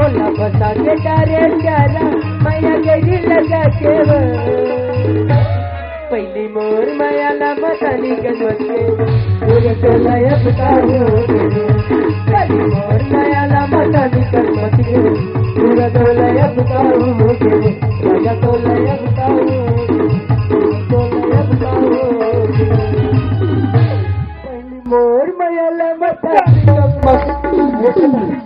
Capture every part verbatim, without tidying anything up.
ला फंसा के डारे प्यारा, मया के दिल लगा के वो। पहली मोर मया ला मतानी के मत के, पूरा टोला ये बताओ। पहली मोर मया ला मतानी के मत के, पूरा टोला ये बताओ। राजा टोला ये बताओ, टोला ये बताओ। पहली मोर मया ला मतानी के मत के।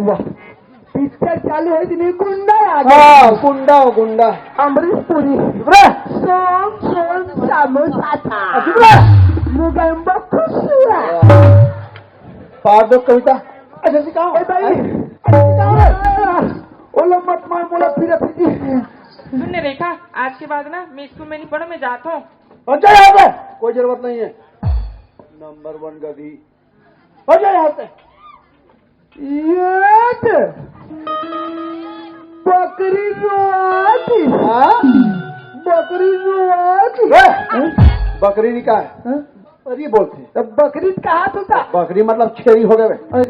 वाह, पिक्चर चालू होय तेनी गुंडा आ गया। हाँ, गुंडा हो, गुंडा। अमरीश पुरी। चुप रह। सोम, सोम, समोसा था। चुप रह। मुगैम्बो खुश हुआ। पार दो कविता। अच्छा, सिखाओ। ए भाई, अच्छा, सिखाओ रे। ओला मत मार, मोला फिर फिर। सुन ने रेखा, आज के बाद ना मैं स्कूल में नहीं पढ़ूँ, मैं जाता हूँ। अच्छा, यहाँ पे कोई जरूरत नहीं है। नंबर वन गधी। हो जा यहाँ से। ये तो बकरी रोआती। हाँ? बकरी रोआती। ए, बकरी नहीं कहा है। हाँ? और ये बोलते हैं। तो बकरी कहा तो था? बकरी मतलब छेरी हो गए। अरे,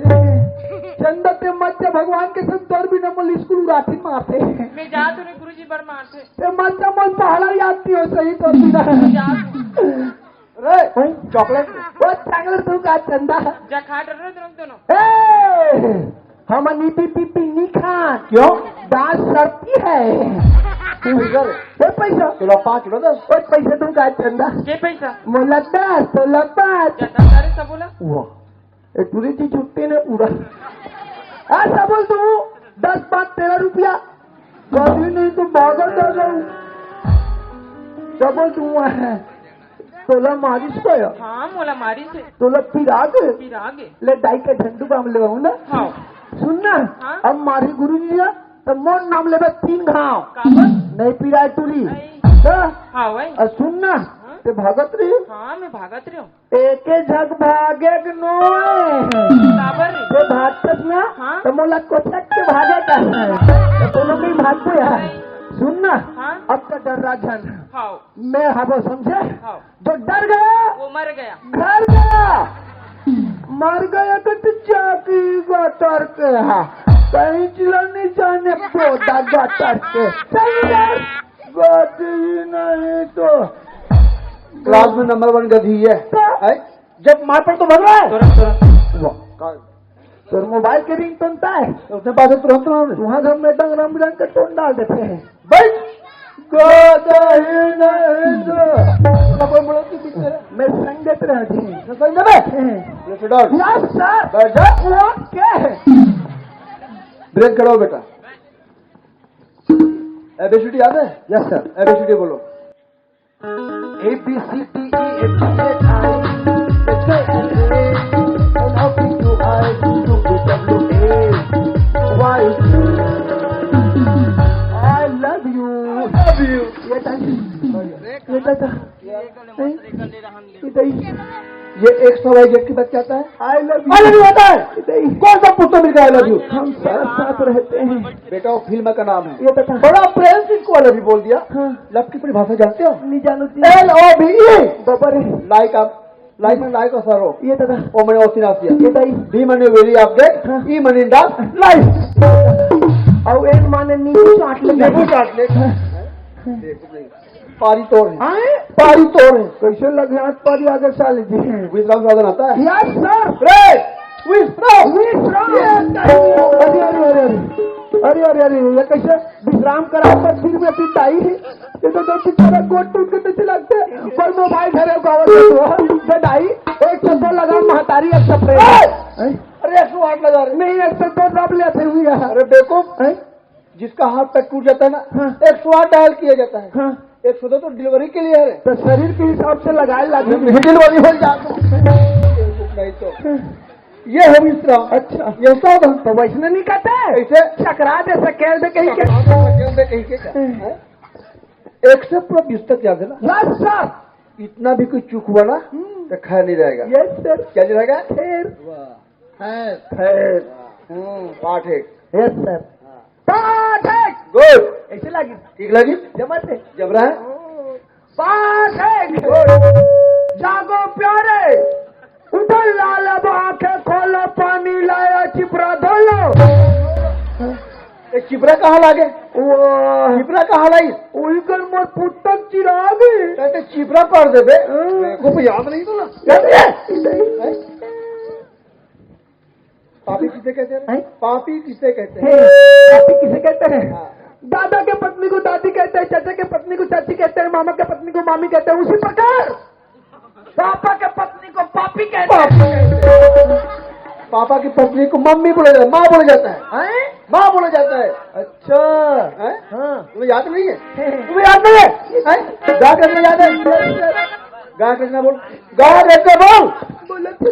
चंदा ते मत जा, भगवान के संग तोर भी नमल स्कूल उड़ाती मारते। मैं जा तो नहीं गुरुजी, बर मारते। ते मत जा, मन पहला याद नहीं हो सही तो बिना। जा तू। रे, भाई। चॉकलेट दे। वो चॉकलेट दूंगा चंदा। जा खा डर रहे तुम दोनों। ए, हम नीति पीती नहीं खान। क्यों? दांत सड़ती है। पैसा दे। वो पैसा। चलो, पाँच किलो दे। वो पैसा दूंगा चंदा। के पैसा? मोला दस, तोला पाँच। जा, दस सारे सब बोला। वाह। ए, पूरी चीज छुट्टी ने पूरा। आ, सब बोल तू, दस, पाँच, तेरह रुपया। कभी नहीं तो भागत आ जाऊ। सब बोल तू है। तोला मारिस का या? हाँ, मोला मारिस हे। तोला पिरा गे? पिरा गे। ले दाई के झंडू बाम लेवाऊं ना? हाँ। सुन ना, हाँ? अब मारी गुरु जी आ, तो मोर नाम लेबे तीन घाव। काबर? नहीं पिराए टूरी। नहीं। हाँ? हाँ, वही। और सुन ना, हाँ? ते भागत रही? हाँ, मैं भागत रही हूँ। एके झक भागे के नोय। काबर रे? ते भागतस ना, हाँ? तो मोला कोचक के भागे का है। तो कोनो नहीं भागबो यार। नहीं। सुन ना, हाँ? अब तो डर रहा झन। हाँ। मैं हबो समझे? हाँ। जो डर गया, वो मर गया। घर गया, मर गया तो तू जाके गटर के हा। कहीं चला नहीं जाने पोदा गटर के। चल यार, गधी नहीं तो। क्लास में नंबर वन गधी है। तो? है? जब मार पड़ तो भग रहा है। तुरंत, तुरंत। वाह, का-, तोर मोबाइल के रिंगटोन ता है। उसने बात है तुरंत, तुरंत। वहाँ घर में डंग रंग बिरंग के टोन डाल देते हैं। भाई, गधा ही नहीं तो। अपन बोलो कि पीछे। मैं संग देते रहे जी। तो संग देवे? हैं। ले, sit down। Yes, sir। बैठ जा। OK। ब्रेक कराओ बेटा। एबीसीडी याद है? Yes, sir। एबीसीडी बोलो। A B C D E F G H I J K L M N O P Q R S T U V W X Y Z। I love you। Love you। ये दाई, ये दादा, ये दाई। ये X Y Z की बात क्या होता है? I love you। I love you होता है। ये दाई। कौन सा पुस्तक मिल गया I love you? हम साथ साथ रहते हैं। बेटा, वो फिल्म का नाम है। ये दादा। बड़ा प्रेम से इसको I love you बोल दिया। हाँ। लव की परिभाषा जानते हो? नहीं जानती। L O V E। बाबा रे। लाइक आप, लाइक में लाइक और सरो। ये दादा। O माने ओसिनासिया। ये दाई। V माने वेरी आप गेट। हाँ। E माने इंडा लाइफ। और N माने नींबू चाट ले। नींबू चाट ले। हाँ। देखो नहीं। पारी तोड़ है। आए? पारी तोड़ है। कैसे लगे हाथ पारी आगे साले जी? विश्राम साधन आता है? Yes, sir। रे, विश्राम। विश्राम। ये नहीं। अरे, अरे, अरे, अरे। अरे, अरे, अरे, ये कैसे विश्राम करा पर फिर में पिटाई? ये तो दो बेचारा गोट टूट के पीछे लगते। पर मोबाइल धरे गावत है तो, ये दाई, एक चप्पल लगा महतारी, एक चप्पल। ए! हैं? अरे, एक सौ आठ लगा रहे। नहीं, एक सौ दो दब लेते हुए यार। अरे, बेवकूफ। हैं? जिसका हाथ पैर टूट जाता है ना, हाँ। एक सौ आठ डायल किया जाता है। हाँ। एक सौ दो तो डिलीवरी के लिए है। तो शरीर के हिसाब से लगाए लागे। डिलीवरी हो जाता है। नहीं तो। हाँ। ये है विश्राम। अच्छा। ये सब हम तो वैसने नहीं कहते। कैसे? चकरा दे, सकेल दे कहीं के। चकरा दे, सकेल दे कहीं के क्या? हाँ। हैं? एक से पूरा बीस तक याद है ना? Yes, sir। इतना भी कोई चूक हुआ ना, हम्म। तो खाया नहीं रहेगा। Yes, sir। क्या नहीं रहेगा? खैर। वाह। खैर। खैर। हम्म, पाठ एक। Yes, sir। हाँ। पाठ एक। Good। ऐसे लगी? ठीक लगी? जमा से। जबरा है? पाठ एक। Good। जागो प्यारे, उठो लाल, अब आंखें खोलो, पानी लाया, चिपरा धो लो। चिपरा कहाँ लागे? वो चिपरा कहाँ लाई? वही कर मोर पुस्तक चिरा गे। कहते चिपरा पढ़ देबे। हाँ। को याद नहीं तो ना। याद नहीं है? नहीं। हैं? पापी किसे कहते हैं? हैं? पापी किसे कहते हैं? हे, पापी किसे कहते हैं? हाँ। दादा के पत्नी को दादी कहते हैं, चाचा के पत्नी को चाची कहते हैं, मामा के पत्नी को मामी कहते हैं। उसी प्रकार पापा के पत्नी को पापी कहते हैं। पापा की पत्नी को मम्मी बोला जाता है, माँ बोला जाता है। हैं? माँ बोला जाता है। अच्छा। हैं? हाँ। तुम्हें याद नहीं है? तुम्हें याद नहीं है? हैं? गा कैसे याद है? गा कैसे बोल? गा कैसे बोल? बोला तो।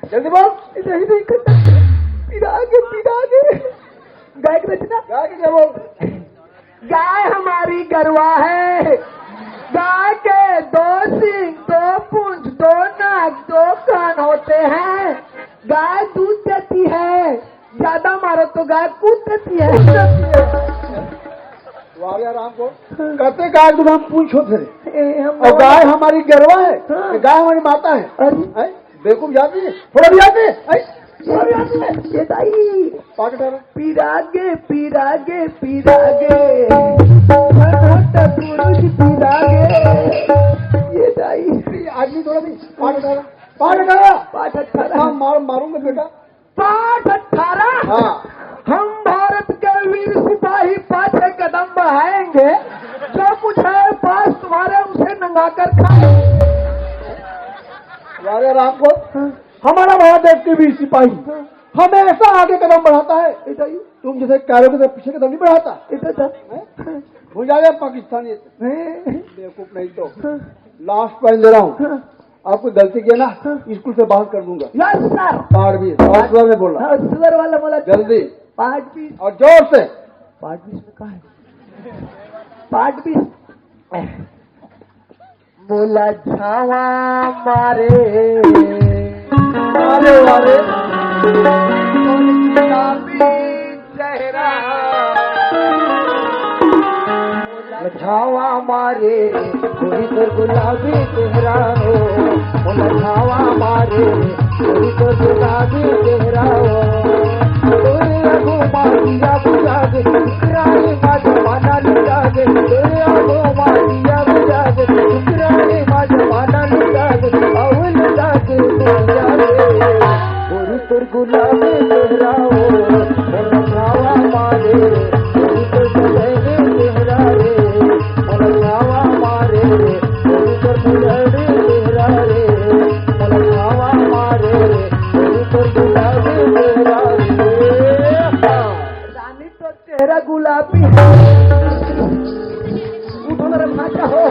जल्दी बोल। नहीं, नहीं करता। पिरागे, पिरागे। गाय की रचना। गाय की क्या बोल? गाय हमारी गरवा है, गाय के दो सींग, दो पूंछ, दो नाक, दो कान होते हैं। गाय दूध देती है, ज्यादा मारो तो गाय कूद देती है। वाह यार, हमको कहते गाय दूध हम पूंछ होते हैं। ए, हम और गाय हमारी गरवा है, हाँ। गाय हमारी माता है। अरे। हैं? बेवकूफ याद नहीं है? थोड़ा भी याद नहीं है? हैं? थोड़ा भी याद नहीं है? ये दाई। पाठ उठा रहा। पिरागे, पिरागे, पिरागे। मोटा गुरुज पिरागे। ये दाई। ये आदमी थोड़ा भी पाठ उठा रहा। पाठ उठा रहा। पाठ उठा रहा। हाँ, मार, मारूंगा बेटा। पाठ अठारह। हाँ। हम भारत के वीर सिपाही पाछे कदम बढ़ाएंगे, जो कुछ है पास तुम्हारे उसे नंगा कर खाएंगे। वारे राम को, हाँ। हमारा भारत देश के वीर सिपाही हाँ। हमेशा आगे कदम बढ़ाता है। ऐसा ही। तुम जैसे कायरों की तरह पीछे कदम नहीं बढ़ाता। ऐसा था। हैं? भूल जाओगे पाकिस्तानी। हैं? बेवकूफ नहीं तो। हाँ। लास्ट पॉइंट दे रहा हूँ। हाँ। आपको गलती किया ना, हाँ। स्कूल से बाहर कर दूंगा। Yes sir. पाठ भी, और स्वर में बोलना। हाँ, स्वर वाला बोला। जल्दी। पाठ भी। और जोर से। पाठ भी इसमें कहाँ है? पाठ भी। बोला छावा मारे। अरे, अरे। गुलाबी चेहरा। छावा मारे, कोई तो गुलाबी चेहरा हो। बोला छावा मारे, कोई तो गुलाबी चेहरा हो। तोरे आगू मारिया बुझा दे, इकरारी बाजा बाना लुटा दे। तोरे आगू मारिया बुझा दे, इकरारी बाजा बाना लुटा दे। अउल जाके तू जाने, गोरी तोर गुलाबी चेहरा हो, मोर छावा मारे, गोरी तोर गुलाबी चेहरा रे, मोर छावा मारे, गोरी तोर गुलाबी चेहरा रे, मोर छावा मारे, गोरी तोर गुलाबी चेहरा रे। रानी तो चेहरा गुलाबी है। उठो मेरे भांचा हो।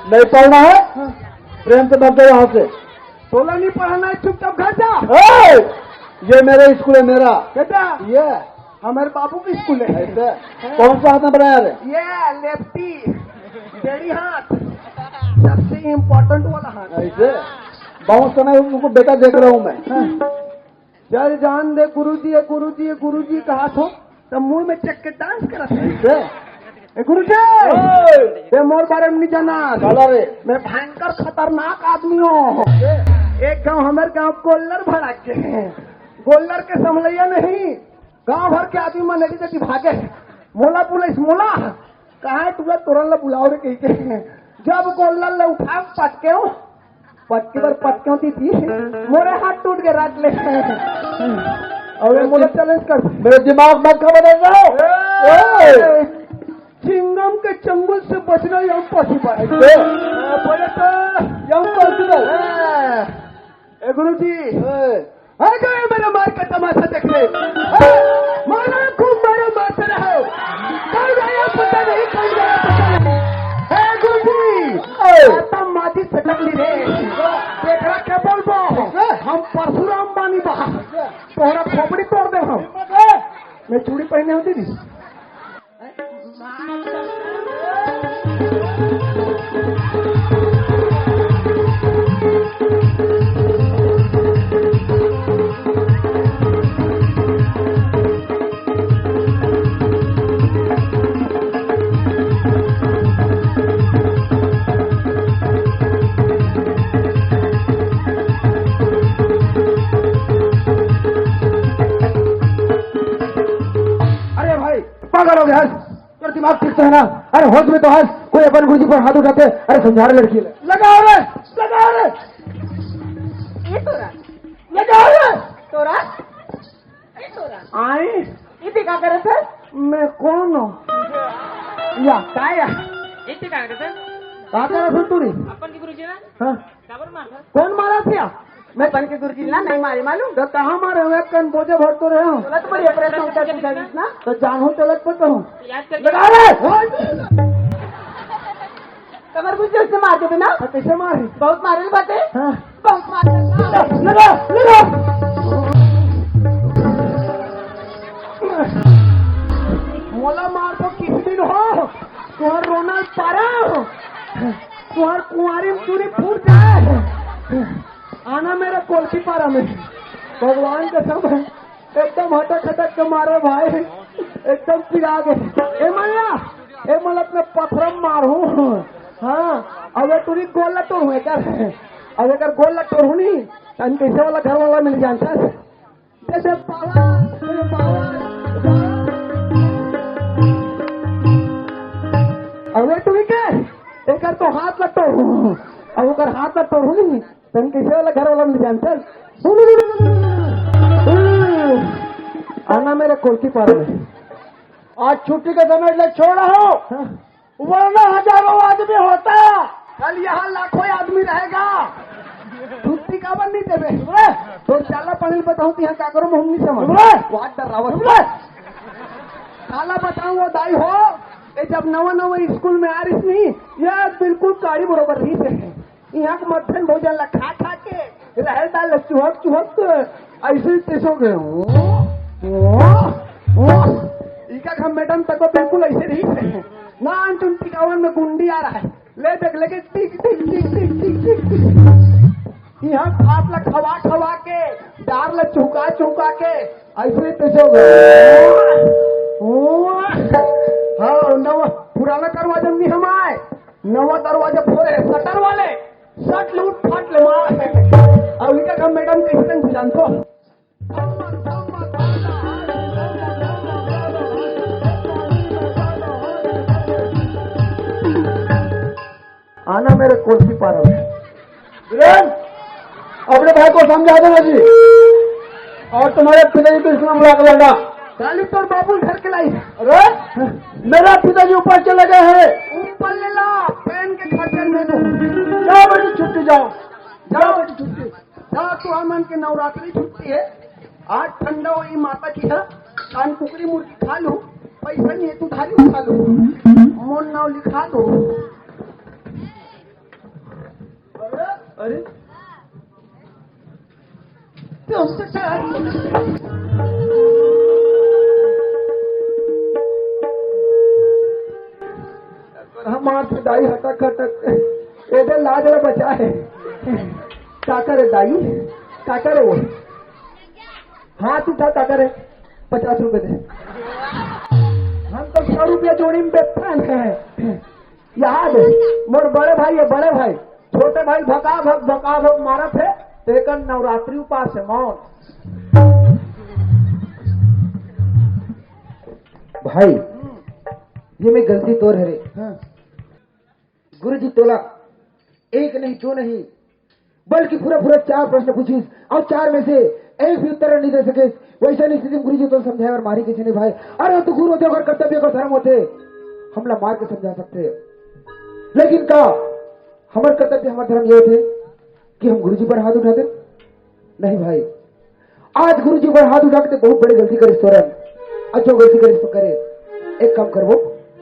नहीं पढ़ना है? हाँ। प्रेम से भाग जाओ यहाँ से। तोला नहीं पढ़ना है, चुपचाप घर जा। ए! ये मेरा स्कूल है, मेरा। बेटा, ये हमारे बाबू की स्कूल है। ऐसे? कौन सा हाथ में बनाया रे? ये लेफ्टी, डेढ़ी हाथ, सबसे इम्पोर्टेंट वाला हाथ। ऐसे? बहुत समय उनको बेटा देख रहा हूँ मैं। हाँ। चल जान दे गुरुजी, ए गुरुजी, ए गुरुजी कहा थो, त मुंह में चेक के डांस करत हे। कैसे? ए गुरुजी, ओए! ते मोर बारे में नहीं जाना। काला रे। मैं भयंकर खतरनाक आदमी हूँ। कैसे? एक गांव, हमारे गांव गोल्लर भड़क गए। गोल्लर के संभलैया नहीं, गांव भर के आदमी मन एती तेती भागे। मोला पुलिस मोला, कहाँ है टूरा, तोरन ला बुलाओ रे कही के। जब गोल्लर ला उठा पटके हो, पटकी बर पटक्यों दी थी, मोरे हाथ टूट के रख ले। और ये मोला चैलेंज कर। मेरे दिमाग मत खा बदल रहा हो। ए! चिंगम के चंगुल से बचना ही हम पॉसिबल है। ए! बोले तो ये हम पॉसिबल। ए! ए गुरुजी, ए! आ गए मेरे मार का तमाशा देखने। ए! मारा खूब मारो, मारते रहो। कौन गया पता नहीं, कौन गया पता नहीं। ए गुरुजी, ए! आता माजी सटक ली रे। देख रहा क्या बोलबो? हम परशुराम बानी बा। तोहरा खोपड़ी तोड़ दे हम। मैं चूड़ी पहने होती थी। हो गया हस? तोर दिमाग ठीक तो है ना? अरे होश में तो हस, कोई अपन गुरुजी पर हाथ उठाथे, अरे समझा रे लड़की ला। लगाओ रे, लगाओ रे, ये तोरा, लगाओ रे। तोरा, ये तोरा। आए? ये ते का करत है? मैं कौन हूँ? या, का या? ये ते का करत है? का करत है तू रे? अपन के गुरुजी ना? हाँ। काबर मारत है? कौन मारत है? मैं तन के गुरुजी ला नहीं मारे मालूम? तो कहाँ मारे हुए? कन बोझे भर तो रहे हो। गलत बढ़िया प्रश्न उत्तर पूछा जिस ना। तो जानू तो लग पता हूँ। याद करके लगा ले। कमर गुरुजी उसने मार देबे ना। तो कैसे मारे? बहुत मारे बाटे। हाँ। बहुत मारे। लगा, लगा। मोला मार तो किस दिन हो? तुहर रोना पारा हो। तुहर कुंवारी में चूरी फूट जाए। आना मेरे कोलकी पारा में। भगवान कसम है, एकदम हटक हटक के मारे भाई, एकदम पिरा गए। ए मल्ला, ए मल्ला, अपने पथरम मारू। हाँ, अब ये टूरी गोल ला तोड़ू एकर, अब एकर गोल ला तोड़ू नी, तन कैसे वाला घर वाला मिल जानता है। जैसे पावा, जैसे पावा। अब ये टूरी के, एकर तो हाथ ला तोड़ू, अब ओकर हाथ ला तोड़ू नी, तन कैसे वाला घर वाला मिल जानता है। आना मेरे कोलकी पारा में। आज छुट्टी के समय ले छोड़ा हो, हाँ। वरना हजारों आदमी होता। कल यहाँ लाखों आदमी रहेगा। छुट्टी काबर नहीं देवे? अरे! तो चाला पानी बताऊँ तो यहाँ का करो, मैं नहीं समझ। अरे! वाट डरावत। अरे! काला बताऊँ वो दाई हो, ये जब नवा नवा स्कूल में आ रही थी, ये बिल्कुल काड़ी बरोबर रही थे। यहाँ के मध्यान्ह भोजन ला खा खा के, रहर दाल ला चुहक चुहक के, ऐसे ही तैसे हो गए। ओ, ओ, ओ। इका का मैडम तक बिल्कुल ऐसे रही थे। ना अंचुन टिकावन में गुंडी आ रहा है। ले देख, लेके टिक, टिक, टिक। यहाँ भात ला खवा खवा के, दाल ला चुहका चुहका के, ऐसे ही तैसे हो गए। ओ, ओ। हाँ, नवा, पुराना दरवाजा में नहीं हम आए। नवा दरवाजा फोड़े, शटर वाले, शट ले, उठ, फाट ले, मार। अब इनका काम मैडम कैसे नहीं जानतो। आना मेरे कोलकी पारा में। वीरेन, अपने भाई को समझा देना जी। और तुम्हारे पिताजी को स्कूल में बुला के लाना। काली तोर बाबू घर के लाई। अरे, मेरा पिताजी ऊपर चले गए हैं। ऊपर ले ला, पेन के खातिर में दो। जाओ बेटी, छुट्टी जाओ। जाओ बेटी, छुट्टी। जा, तू हमन के नवरात्रि छुट्टी है। आज ठंडा होई माता जी हा, कान कुकरी मुर्गी खा लू, पैसा नहीं है, तू धारी उठा लू, मोर नाव लिखा दो। अरे, अरे, हमार पिदाई हटक हटक, एदे लाज ला बचा है। का करे दाई, का करे वो? हाथ उठा, का करे? पचास रुपए दे। हम तो सौ रुपया जोड़ी में बेचता है। याद है, मोर बड़े भाई है, बड़े भाई, छोटे भाई भका भक, भका भक मारत है, तो एक नवरात्रि उपास है, मौत। भाई, ये में गलती तोर हरे। हाँ। गुरुजी तोला एक नहीं, दो नहीं, बल्कि पूरा पूरा चार प्रश्न पूछिस और चार में से एक भी उत्तर नहीं दे सके। वैसा स्थिति में गुरुजी तो समझाए और मारी किसी ने भाई। अरे तो गुरु होते, ओकर कर्तव्य, ओकर धर्म होते, हमला मार के समझा सकते हैं। लेकिन का हमर कर्तव्य, हमर धर्म ये होते कि हम गुरुजी पर हाथ उठाते? नहीं भाई, आज गुरुजी पर हाथ उठा के बहुत बड़ी गलती करिस तोरन। आज जो गलती करिस तो करे, एक काम करबो,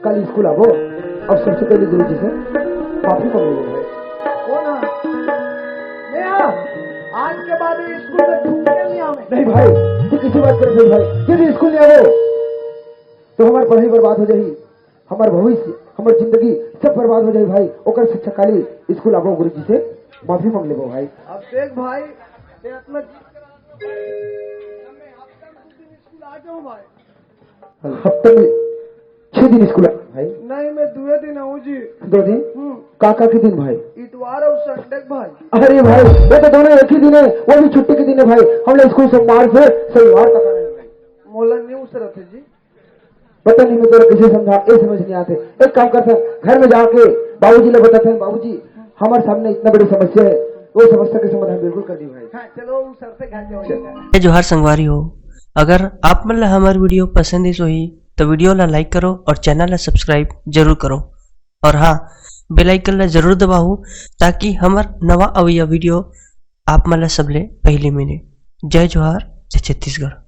कल स्कूल आबो और सबसे पहले गुरुजी से माफी मांग लेबो भाई। कौन है? मैं हाँ। आज के बाद ये स्कूल में छुट्टी नहीं आवे। नहीं भाई, तू किसी बात कर भाई, यदि स्कूल नहीं आबो तो हमार पढ़ाई बर्बाद हो जाही। हमार भविष्य, हमार जिंदगी सब बर्बाद हो जाए भाई। ओकर से अच्छा काली स्कूल आबो, गुरुजी से माफी मांग लेबो भाई। अब देख भाई, ते इतना हफ्ता में दो दिन स्कूल आ जाऊं भाई। हफ्ते में छह दिन स्कूल आ भाई? नहीं, मैं दुए दिन आऊं जी। दो दिन? हम्म। का का के दिन भाई? इतवार और संडे के भाई। अरे भाई, वो तो दोनों एक ही दिन है, वो भी छुट्टी के दिन है भाई। हम लोग स्कूल सोमवार से शनिवार तक आ रहे हैं भाई। मोला नहीं उसरत है जी। पता नहीं मैं तोला कैसे समझा, ये समझ नहीं आते। एक काम करते हैं, घर में जाके बाबूजी ले बताते हैं, "बाबूजी, हमारे सामने इतना बड़ी समस्या है, वो समस्या के समाधान बिल्कुल कर दी भाई।" हाँ, चलो, उस सर से घर जाओ। जय जोहार संगवारी हो, अगर आप मन ला हमार वीडियो पसंद आइस होही तो वीडियो ला लाइक करो और चैनल ला सब्सक्राइब जरूर करो, और हाँ, बेल आइकन ला जरूर दबाओ, ताकि हमार नवा अवैया वीडियो आप मन ला सबले पहले मिले। जय जोहार, जय छत्तीसगढ़।